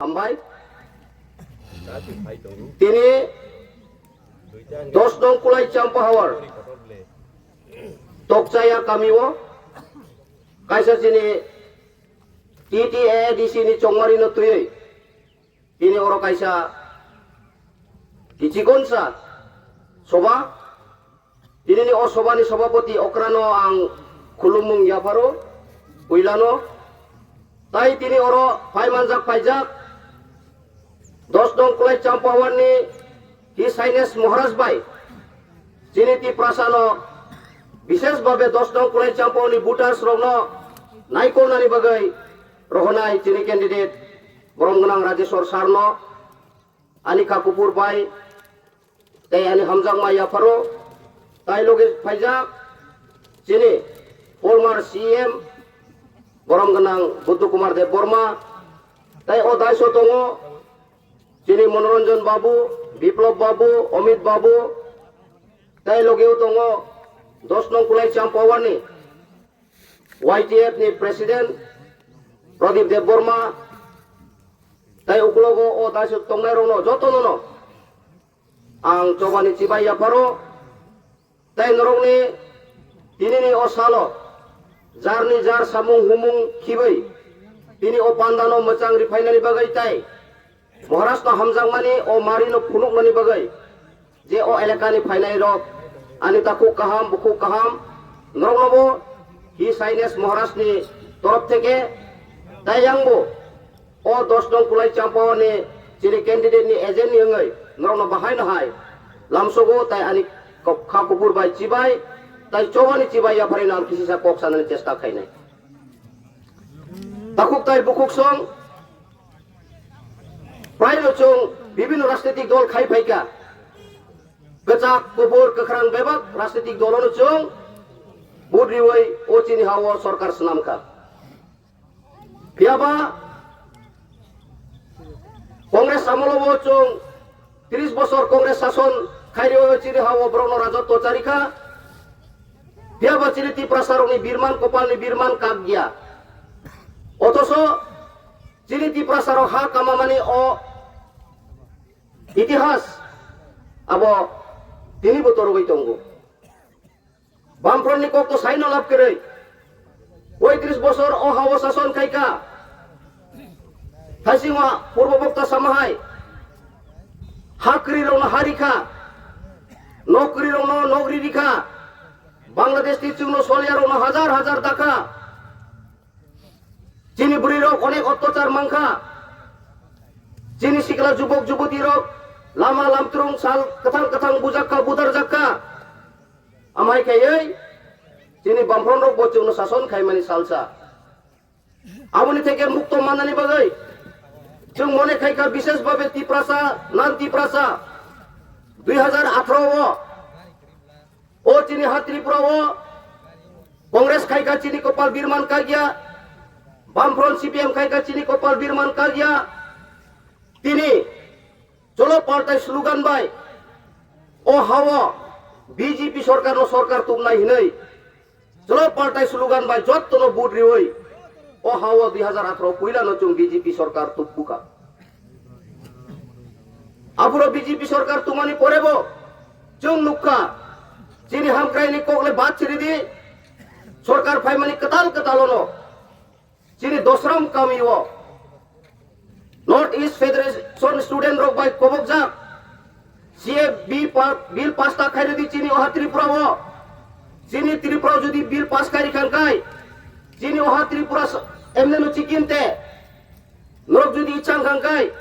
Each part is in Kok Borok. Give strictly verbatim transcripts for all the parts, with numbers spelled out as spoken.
Hambai. Tini dos nong Kulai Champa Hawar Tokchaya kami o kaisa chini T T A A D C ni chongmari no twiwi tini oro kaisa kichikonsa soba. Tinini o sobani sobapoti okrano ang khulumung yapharo, puilano. Tai tini oro phaimanjak phaijak dos nong Kulai Champawarni His Highness Maharaj bai chini Tiprasano bishesh bhabe dos nong Kulai Champawarni voters rokno naikolnani bagwi rohonai chini candidate borom gwnang Rajeshwar Sarno ani kha kuphur bai tei ani hamjakma yapharo, tai loge phaijak chini former C M borom gwnang Buddha Kumar Debbarma, tei o daiso tongo chini Manoranjan Babu, Biplab Babu, Amit Babu, tei logeo tongo dos nong Kulai Champawarni Y T F ni President Pradip Debbarma, tei ukulogo o daiso tongnairokno jotonono ang chobani chibai yapharo, tei norokni tinini o salo jarni jar samung humung khibwi tini o pandano mwchang riphainani bagwi tei Maharashtra hamjakmani o marino phunuknani bagwi je o elekani phainairok ani takhuk kaham, bukhuk kaham, noroknobo His Highness Maharajni torof theke tei yangbo o dos nong Kulai Champawarni chini candidate ni agent ni wngwi norokno bahaino hai lamsogo tai ani kok-, kha kuphur bai chibai tai chobani chibai yapharino ang kisisa kok sanani chesta khainai. Takhuk tai bukhuk song praino chwng bibhinno rajnitik dol khai phaikha. Kwchak, kuphur, kwkhrang bebak rajnitik dolono chwng vote riwi o chini ha-o sorkar swnamkha. Phiyaba Congress amolo bo chwng tris bosor Congress sason khairwi o chini ha-o borokno rajotwo charikha. Phiyaba chini Tiprasarokni birman, kopalni birman kak ya. Othoso chini Tiprasarok ha kamamani o itihas abo tinibo torogwi tongo. Bamfront ni kok to saino lab kwrwi. Poitris bosor o ha-o sason khaikha. Thaisingo purbo bokta samahai ha kwrwi rokno ha rikha. Nok kwrwi rokno nok ri rikha. Bangladesh ni chwngno solya rokno hajar hajar dakha. Chini bwrwi rok onek ottachar mankha. Chini sikla jubok juboti rok lama lamtrung sal kwthang kwthang bujakka, budarjakka. Amhai khaiwi chini Bamfront rok bo chwngno sason khaimani salsa. Aboni theke mukto mannani bagwi chwng mone khaikha, bishesh bhabe Tiprasa, non Tiprasa dui hajar atharo o, o chini ha Tripura o Congress khaikha chini kopal birman kagya, Bamfront C P M khaikha chini kopal birman kagya. Tini Cholo paltai slogan bai o ha-o B J P sorkar no sorkar tubnai hinwi Cholo paltai slogan bai jottono vote riwi o ha-o dui hajar atharo puila no chwng B J P sorkar tubkha. Aphuru B J P sorkar tumani pore bo chwng nukha chini hamkrai ni kok le bad chiri di, sorkar phaimani kwtal kwtal ono. Chini Dosram kami o North East Federation Student rok bai kobokjak C A B pa-, bill pass ta khairidi chini oha Tripura o. Chini Tripura o jodi bill pass khairi khangkai, chini oha Tripura s-, M N A no chikin te. Norok jodi ichang khangkai,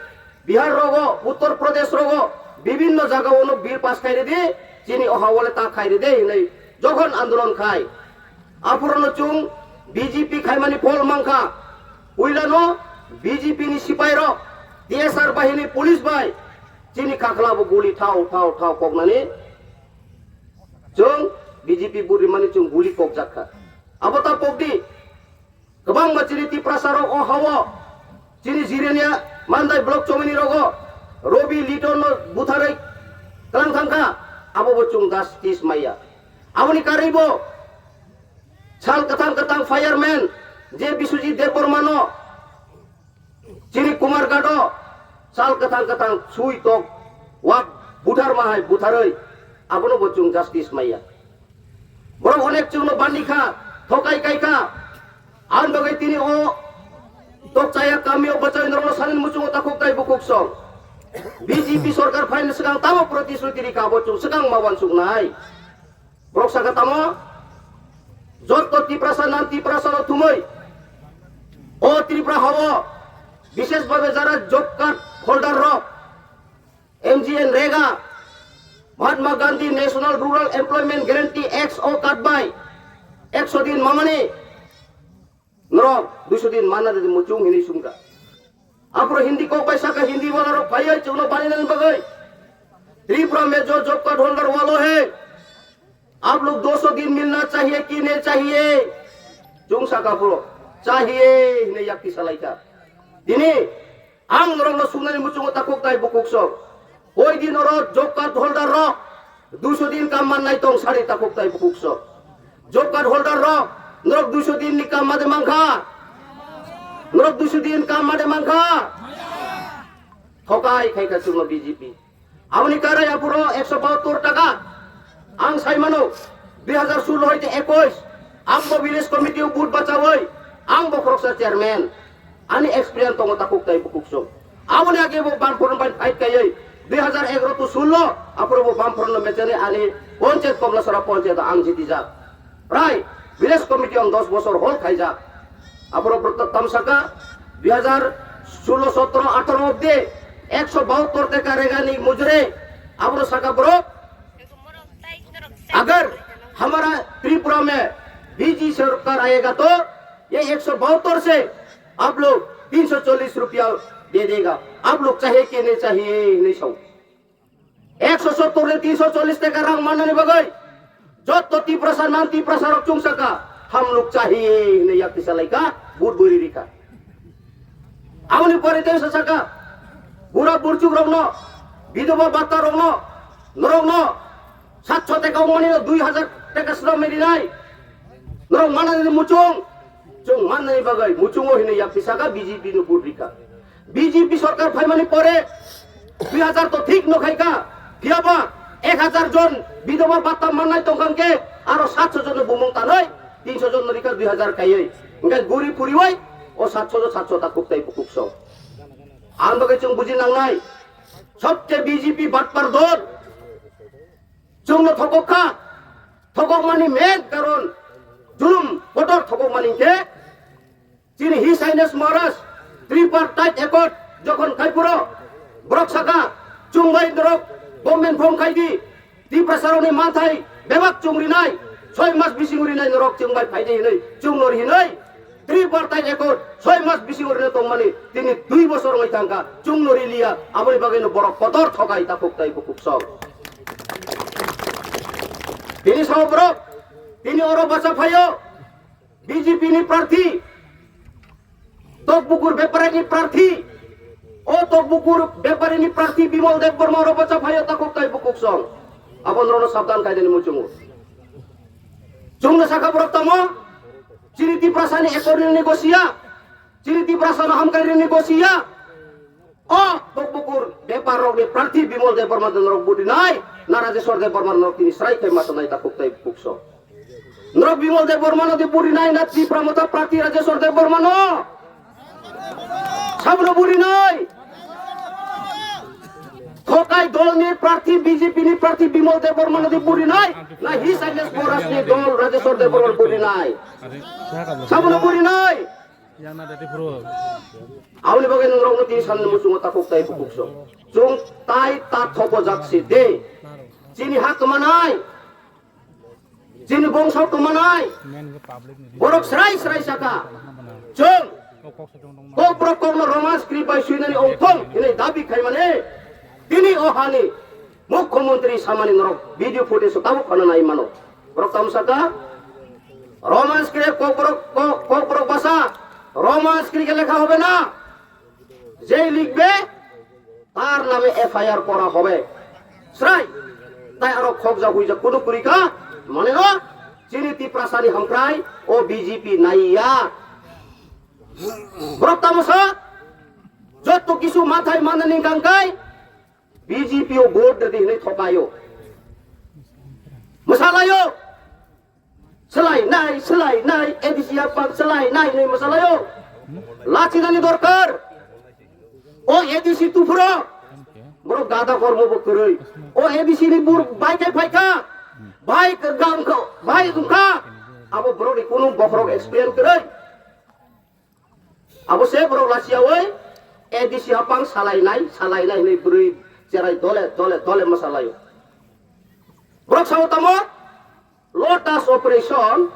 Bihar rogo, Uttar Pradesh rogo, bibhinno jaga o no bill pass khairidi, chini oha o le ta khairidi hinwi jokhon andolon khai. Aphuru no chwng B J P khaimani phol mankha. Puila no B J P ni sipai rok, T S R bahini, police bai chini kakhla bo guli thao, thao, thao koknani chwng B J P vote rimani chwng guli kokjak kha. Abo ta pokdi. Kwbangma chini Tiprasa rok o ha-o, chini Jirania Mandai block chomini rogo Robi Liton no butharwi tlang thangkha, abo bo chwng justice maya. Aboni karwi bo sal kwthang kwthang fireman je Biswajit Debbarma no Chini Kumar Gado sal kwthang kwthang sui tok wak buthar ma hai butharwi abono bo chwng justice maya. Borok onek chwngno bandi kha, thokai kai kha. Ang bagwi tini o tok chaya kamio bachai norokno sanini muchungo takhuk tai bukhuk song. B J P sorkar phaini swkang tamo protisruti rikha abo chwng swkang ma wansuknai. Borok sakha tamo, jotto Tiprasa nan Tiprasa no thumwi o Tripura hao bishesh bhabe jara job card holder rok M G N rega, Mahatma Gandhi National Rural Employment Guarantee Act o card bai ekso din mamani norok duiso din manna de muchung hinwi sungkha. Apro Hindi kok bai saka Hindi wala rok phaiya chwngno baninani bagwi. Tripura mein jo job card holder walo hai, aap log do so din milna chahiye ki nahi chahiye? Chwng saka puro chahiye hinwi yakti salaikha. Tini ang norokno sungnani muchungo takhuk tai bukhuk sok. Koi din oro job card holder rok duiso din kam mannai tong sari takhuk tai bukhuk sok. Job card holder rok norok duiso din ni kam made mankha. Norok duiso din kam made mankha. Thokai khaikha chwngno B J P. Aboni karwi aphuru ekso bahattor taka. Ang sai mano, dui hazar sullo hoite ekush, ang bo village committee o vote bachawi, ang bo khoroksa chairman. Ani experience tongo takhuk tai bukhuk song. Aboni age bo Bamfront bai fight kaiwi, dui hazar egaroh to sullo, aphuru bo Bamfront no mechani ani panchayat Komlasora panchayat ang jitijak. Prai village committee ang dos bosor hol khaijak. Aboro borok tam saka, dui hazar sullo, sotro, atharo obdi ekso bahattor taka regani mujure. Aboro saka borok, "Agar hamara Tripura mein B J P sarkar aayega to ye ekso bahattor se aap log tin so challis rupiya de dega. Aap log chahiye ki nahi chahiye?" hinwi sao. Ekso sottor le tinso challis taka rang mannani bagwi jotto Tiprasa nan Tiprasa rok chungsaka, "Hum log chahiye" hinwi yakti salaikha, vote bwrwi rikha. Aboni pore tei sasaka, bura burchuk rokno, bidhoba bhatta rokno, norokno satso taka wngmani dui hazar taka swnamwi rinai. Norok mannani muchung, chwng mannani bagwi muchungo hinwi yakti saka B J P no vote rikha. B J P sorkar phaimani pore dui hazar to thik no khaikha, phiyaba ek hazar jon bidhoba bhatta mannai tongkha hwnkhe aro satso jon no bumung tanwi tinso jon no rikha dui hazar kaiwi. Hwnkhe guri phuriwi o satso jon satso ta kuktai bukuksong. Ang bagwi chwng buji nangnai, sobse B J P batpar dol. Chwngno thokok kha, thokokmani main karon, julum kotor thokokmani hwnkhe chini His Highness Maharaj Tripartite Accord jokhon khai phuru borok saka, "Chwng bai norok government form khai di, Tiprasarokni manthai bebak chwng rinai, soi mas bisingo rinai norok chwng bai phai di," hinwi chwngno ri hinwi Tripartite Accord soi mas bisingo rina tongmani tini dui bosor wngwi thangkha, chwngno riliya, aboni bagwino borok kotor thokai takhuk tai bukhuk sok. Tini sao borok, tini oro bacha phaio B J P ni prarthi, Tokbukur Beparini prarthi, o Tokbukur Beparini prarthi Bimol Debbarma oro bacha phaio takhuk tai bukhuk song. Abo norokno sabdan khainani muchungo. Chwngno sakha borok tamo, chini Tiprasani ekorni gosiya, chini Tiprasano hamkarini gosiya. O Tokbukur Beparrokni prarthi Bimol Debbarma norok vote rinai, na Rajeshwar Debbarma norok tini srai khai masanai takhuk tai bukhuk song. Norok Bimol Debbarmano di vote rinai, na Tipra Motha prarthi Rajeshwar Debbarmano? Sabono vote rinai? Thokai dolni prarthi, B J P ni prarthi Bimol Debbarmano di vote rinai, na His Highness Maharajni dol Rajeshwar Debbarmano vote rinai? Sabono vote rinai? Yang na dati pro. Aboni bagwi norokno tini sanni muchungo takhuk tai bukhuk song. Chwng tai ta thopojak si de. Chini ha kwmanai. Chini bongso kwmanai. Borok srai srai saka. Chwng kokborok kokno Roman script bai swinani ongthong hinwi dabi khaimani. Tini o hani Mukhyamantri samani norok video footage o tabuk phano nai mano. Borok tamo saka, "Roman script kokborok, kok-, kokborok basa, Roman script ke lekha hobe na. Je likhbe, tar name F I R kora hobe." Srai, tai aro khokja huija kunu kurika, mane no, chini Tiprasani hamkrai, o B J P naiya. Borok tamo sa, Jotto kisu mathai manani kangkai B J P o vote rwdi hinwi thokaio. Mwsalaio. Swlainai, swlainai, A D C haphang swlainai hinwi mwsalaio. Lachinani dorkar. O A D C tuphuro. Borok gada kormo bo kwrwi. O A D C ni bur bai kai phaikha. Bai gangkha, bai wngkha. Abo borokni kunu bokhorok experience kwrwi. Abo se borok lachiyawi A D C haphang swlainai, swlainai hinwi bwrwi cherai dole, dole, dole mwsalaio. Borok sao tamo Lotus Operation,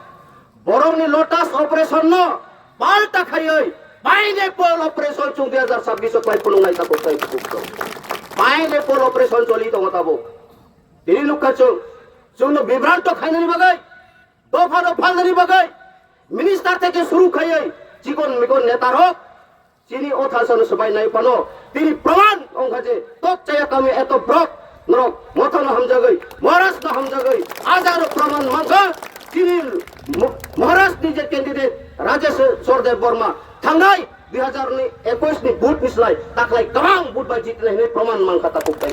borokni Lotus Operation no palta khaiwi Pineapple Operation chwng dui hazar sabbish o khlai phunuknai tabuk tei bukuk tong. Pineapple Operation choli tongo tabuk. Tini nukha chwng, chwngno bibranto khainani bagwi, dophano phalnani bagwi, minister theke suru khaiwi chikon mikon neta rok chini o thalsano swbai nai phano tini proman wngkha je tok chaya kami eto brok norok mothano hamjagwi, Maharaj no hamjagwi, ajaro proman mankha chini Mo-, Maharaj ni je candidate Rajesh Sordeb Borma thangnai dui hazar ni ekwis ni vote ni slai taklai kwbang vote bai jitnai hinwi proman mankha tabuk tei.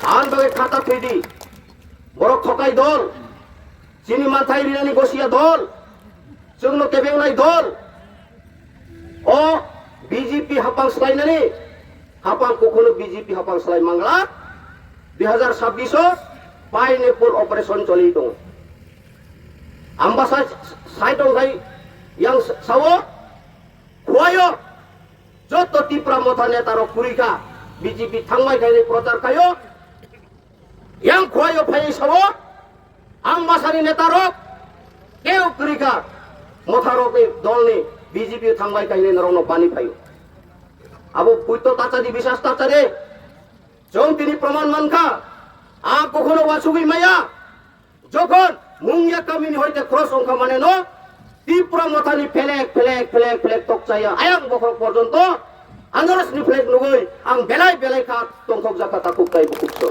Ang bagwi khata thwidi. Borok thokai dol, chini manthai rinani gosia dol, chwngno kebengnai dol. O B J P hapang swlainani, hapang kokhono B J P hapang swlai mangla, dui hazar sabbish o Pineapple Operation choli tongo. Ambasa side ongkhai yang sao, khuaio, joto Tipra Motha neta rok kwrwi kha, B J P thangbai khaini prochar khaio, Yang khuaio phaiwi sao, ang masani neta rok, keu kwrwi kha, motha rokni dolni B J P thangbai kainai norokno bani phaio. Abo puito tacha di, bisas tacha de. Chwng tini proman mankha, ang kokhono wasugwi maya. Jokhon mungya kamini hoite cross wngkha mane no, Tipra Mothani flag, flag, flag, flag tokchaya. Ayang bokhorok porjonto Anarasni flag nugwi ang belai belai kha tongthok jakha takhuk tai bukhuk so.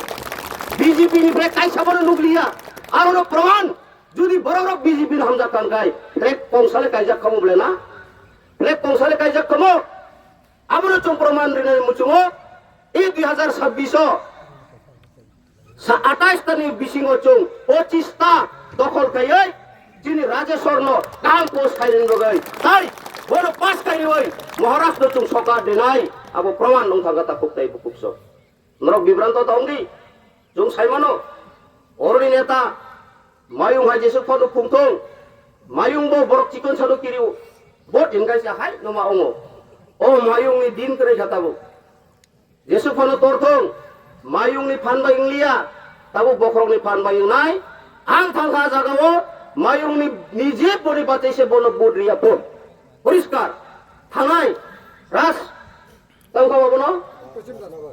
B J P ni flag kaisa bono nugliya. Arono proman, judi borok rok B J P ni hamjak khan kai, flag kongsale kaijak khamu bole na? Flag kongsale kaijak khamu? Abono chwng proman rinani muchungo, e dui hazar sabbish o. Sa atais tani bisingo chwng pochis ta dokhol khaiwi chini Rajeshwarno kaham post khairwng bagwi tai bono pass khairwi Maharashtra chwng sokar dinai abo proman wngthangkha takhuk tai bukhuk so. Norok bibranto ta wngdi, chwng saimano oroni neta mayung hai jesuk phano phungthung, mayung bo borok chikon sano kiriu, bo din kaisa hai noma ongo, o mayungni din kwrwi kha tabuk. Jesu phano torthung, mayungni phan bai wngliya, tabuk bokhorokni phan bai wngnai. Ang thangkha jagao mayungni nije boni bachaise bono vote riya phun. Poriskar. Thangnai Raj, tangkha bono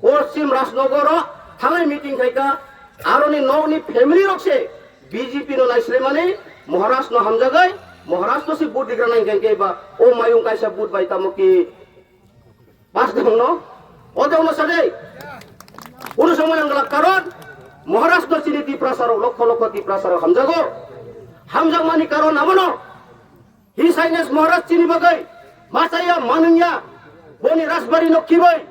Poschim Rajnogoro thangnai meeting khaika. Aroni nokni family rok se B J P no naislemani, Maharaj no hamjagai, Maharaj no se vote digra nai khe ba o mayung kaisa vote bai tamo ki Pas dong no? O dong no sade? Unu samai ang galak karon Maharashtra chini Tiprasa rok lokho lokho Tiprasa rok hamjago. Hamjakmani karon abono. His Highness Maharaj chini bagwi machaya manungya. Boni Rajbari no kibai.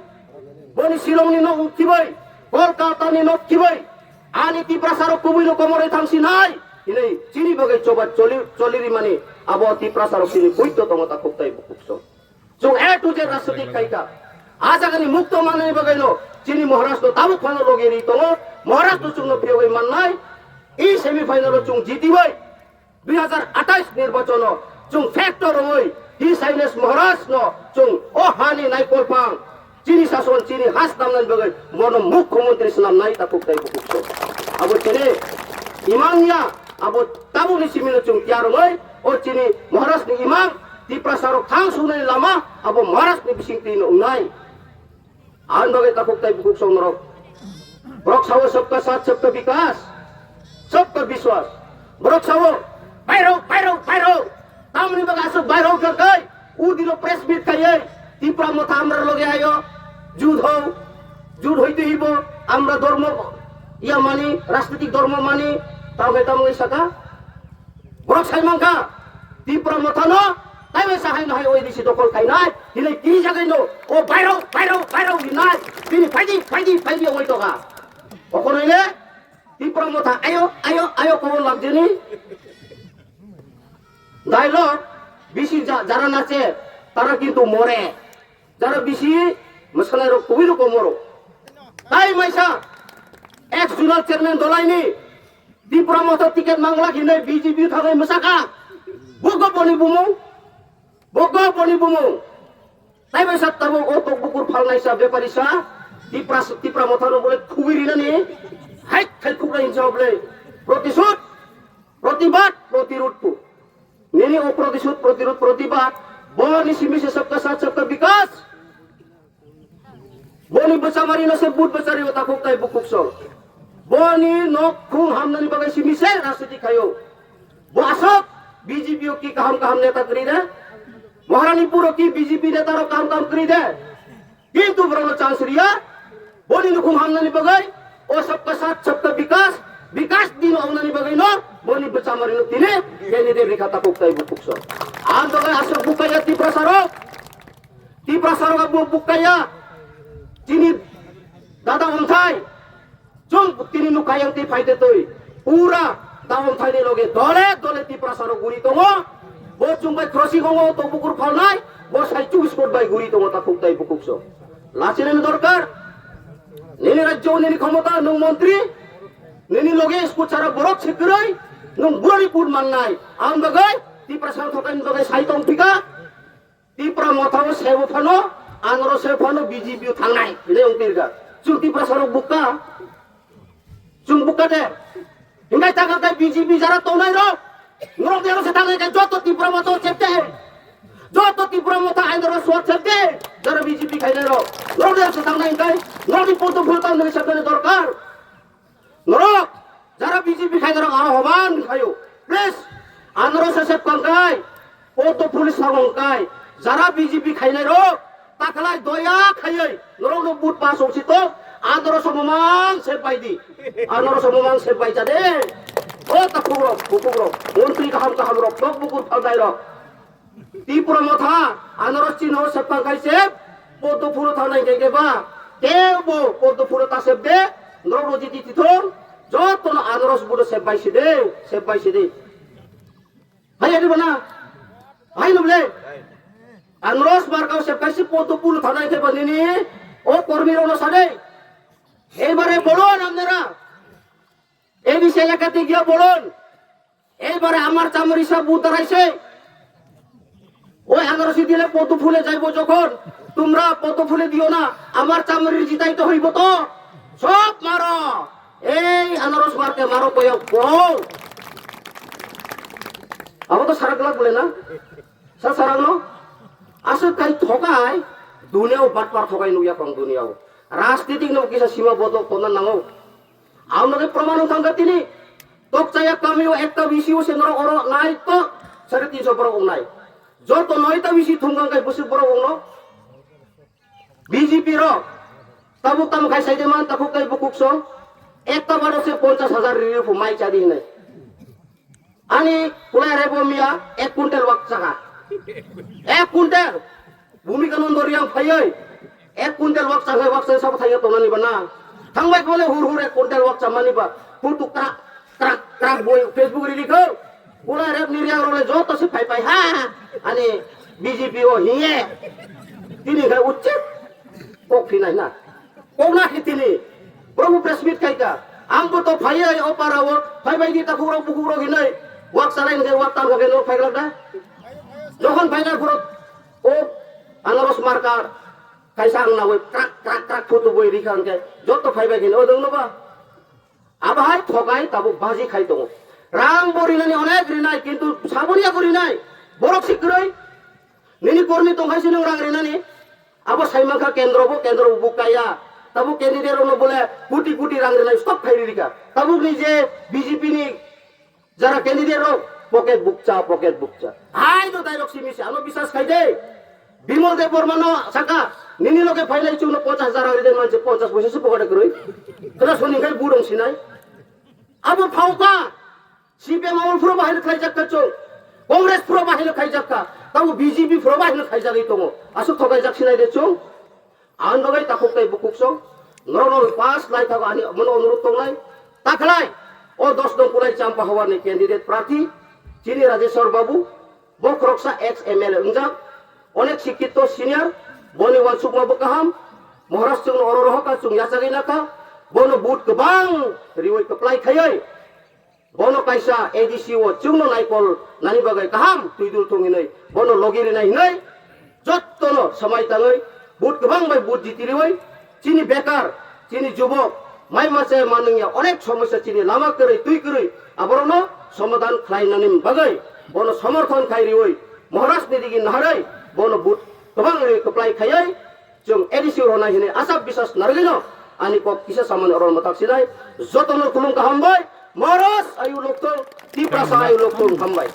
Boni Shillong ni no kibai. Kolkata ni no kibai. Ani Tiprasa rok kubui no komoroi thangsi nai. Ini chini bagwi choba choli choli rimani abo Tiprasa rok chini buito tongo ta khuktai bukhukso. Chwng A to Z rajnitik khaikha. A jagani mukto manani bagwino chini Maharashtra tabuk phano logi ri tongo. Maharashtra chwngno phiyogwi mannai. I semi final o chwng jitibai dui hazar atais nirbachano chwng factor wngwi His Highness Maharaj no chwng o hani naikolphang chini sason chini has namnani bagwi bono mukhyamantri swnamnai takhuk tai bukhuk so. Abo chini imang ya. Abo tabukni simino chwng tiyar wngwi o chini Maharashni imang Tiprasarok thang sungnani lama abo Maharashni bisingtwino wngnai. Ang bagwi takhuk tai bukhuk song norok. Borok sao sabka saath, sabka vikas, sabka vishwas. Borok sao bairok, bairok, bairok. Tamni bagwi aswk bairok kha kai? Udino press meet khaiwi Tipra Motha amra loge ayo. Jud ho, jud hoite hibo, amra dhormo ya mani, rajnitik dhormo mani, tamo tamo saka. Borok sai mankha, Tipra Mothano Taibo sa hai no hai O A D C dokol khainai, hinwi kiri jagai no, o bairo, bairo, bairo hinai, tini phaidi, phaidi, phaidi oi toka. Okhoroi le, Tipra Motha, ayo, ayo, ayo, kobor lamjini. Dailo, bisi ja-, jara nache, tara kintu more. Jara bisi, masanai rok, kubi rok komoro. Tai maisa, ex zonal chairman dolaini, Tipra Motha ticket mangla hinai B J P thangai masaka. Bogo boni bumung, bogo boni bumung. Taibo sa tabuk o tok bukur phalnai sa bepari sa, Tipra, Tipra Motha no bole khugwi rinani, hai khai khugwi hinsa bole, protisud, protibad, protirud tu. Nini o protisud, protirud, protibad, boni simi se sabka sath, sabka bikas. Boni bwchamari no se but bwchari o takhuk tai bukhuk song. Boni nok khung hamnani bagwi simi se rajniti khayo. Bo aswk B J P o ki kaham kaham neta kwrwi de? Maharanipur o ki B J P neta rok kaham kaham kwrwi de? Kintu borok no chance riya. Boni nukhung hamnani bagwi o sabka sath sabka bikas, bikas din ongnani bagwi no boni bwchamari no tini candidate rikha takhuk tai bukhuk song. Ang bagwi aswk bukhaya Tiprasa rok. Tiprasa rok bo bukhaya. Tini dada onthai. Chwng tini nukha yang twi phai twi twi. Pura da onthai ni loge dole dole Tiprasa rok guri tongo. Bo chwng bai crossing ongo to bukur phalnai. Bo sai chubis kot bai guri tongo takhuk tai bukhuk so. Lachini ni dorkar. Nini rajyo nini khomota nwng montri. Nini loge skuchara borok sikroi. Nwng burani pur mannai. Ang bagai Tiprasa thokai ni bagai sai tong phika. Tipra Motha o sebo phano, anoro sebo phano B J P o thangnai, hinwi wng tirka. Chwng Tiprasa rok bukka, chwng bukka de. Hingai taka kai B J P jara tongnai rok, norok de aro se thangnai kai joto Tipra Motha o sebde. Joto Tipra Motha ain rok suat sebde, jara B J P khainai rok. Norok de aro se thangnai kai, norok ni poto phul tang nai sebde dorkar. Norok, jara B J P khainai rok, ah, hoban khayo. Please, anoro se sep kangkai, poto police sagong kai, jara B J P khainai rok, taklai doya khayoi, norok no but pas oksi to, anoro somomang sep bai di, anoro somomang sep bai jade. O takhuk rok, bukhuk rok, montri kaham kaham rok, tok bukur phalnai rok. Tipra Motha, anaros chino sepang kai sep, Poddo Phulo thangnai khe khe ba, tebo Poddo Phulo ta sep de, norok rojiti tithong, jotono anaros budo sep bai sidi, sep bai sidi. Hai ani bana, hai noble, anaros markao sep kai si Poddo Phulo thangnai khe ba nini, o kormi rokno sade, ebare bolo namnera, A D C elakate giya bolon, এইবারে আমার চামড়ি সব উতারাইছে। ওই আনারসি দিলে পদ্ম ফুলে যাইবো যখন, তোমরা পদ্ম ফুলে দিও না, আমার চামড়ির জিতাইতে হইব তো। সব মারো, এই আনারস মারকে মারো কয়ক বউ। Abo to sarak lak bole na? Sa sarak no? Aswk kai thokai, duniao batpar thokai nukya kong duniao. Rajnitik no kisa sima bodol tonna nango. Ang noge proman wng thangkha tini. Tokchaya kamio ekta B C O se norok oro nai to sare tinso borok wngnai. Joto noita B C thumkang kai bwswk borok wngno. B J P rok tabuk tamo khai saide man takhuk kai bukhuk so. Ekta baro se ponchas hajar riri phu mai chadi hinai. Ani kulai rebo miya ek kuntel wak chakha. Ek kuntel. Bhumika Nando Reang phaioi. Ek kuntel wak chakha, wak chakha sabo thaiya tongnani ba na. Thangbai kole hur hur ek kuntel wak chamani ba. Photo krak, krak, krak boi Facebook rili kho. Kulai rep ni Reang role joto se phai phai ha. Ani B J P o hiye. Tini khai uchit. Kok phinai na. Kok na hitini. Probu press meet khai ka. Ang bo to phai ai o para o. Phai bai di ta khurok bukhurok hinai. Wak salai nge wak tang khe no phai glak da. Jokhon phai na khurok o anaros markar. Kaisa ang na wai krak krak krak photo boi rikha ang khe. Joto phai bai khe no dong no ba. Abahai thokai tabuk baji khai tongo. Rang bo rinani onek rinai kintu saboni ya bo rinai. Borok sikroi. Nini kormi tongkhai se nwng rang rinani. Abo saimankha kendro bo, kendro bo bukaya. Tabuk candidate rokno bole koti koti rang rinai stop khai rika. Tabuk ni je B J P ni jara candidate rok pocket bukcha, pocket bukcha. Hai no dai rok simi se ano bisas khai de. Bimol Deb Borma no saka nini loge phailai chwngno ponchas hajar rang ride manse ponchas poisa se pocket kwrwi. Kla soni khai budong sinai. Abo phauka. C P M amol phuro bahai khlai jak kha chwng. Congress phuro bahai khlai jak kha. Tamo B J P phrwbai hwnwi khaijagwi tongo. Aswk thokaijak sinai de chwng. Ang bagwi takhuk tei bukhuk song. Norok norok pass lai thago ani mono onurok tongnai. Takhlai. O dos nong kulai Champa Hawar ni candidate prarthi. Chini Rajeshwar Babu. Bo khoroksa ex M L A wngjak. Onek sikkito senior. Boni uansukma bo kaham. Maharaj chwngno oro rohorkha chwng yachagwi nakha. Bono vote kwbang riwi kwplai khaiwi. Bono kaisa A D C o chwngno naikol nani bagwi kaham twidul thung hinwi bono logi rinai hinwi jottono samai tangwi vote kwbang bai vote jiti riwi chini bekar, chini jubok, mai mase manwngya onek somosya chini lama kwrwi twi kwrwi aborokno somadan khlainani bagwi bono somorthon khai riwi Maharaj ni digi naharwi bono vote kwbang riwi kwplai khaiwi chwng A D C rwnai hinwi aswk biswas narwgwino ani kok kisa samani oro mwtak sinai jotono khulum kaham bai Maharaj ayu lokthung Tiprasa ayu lokthung hambai.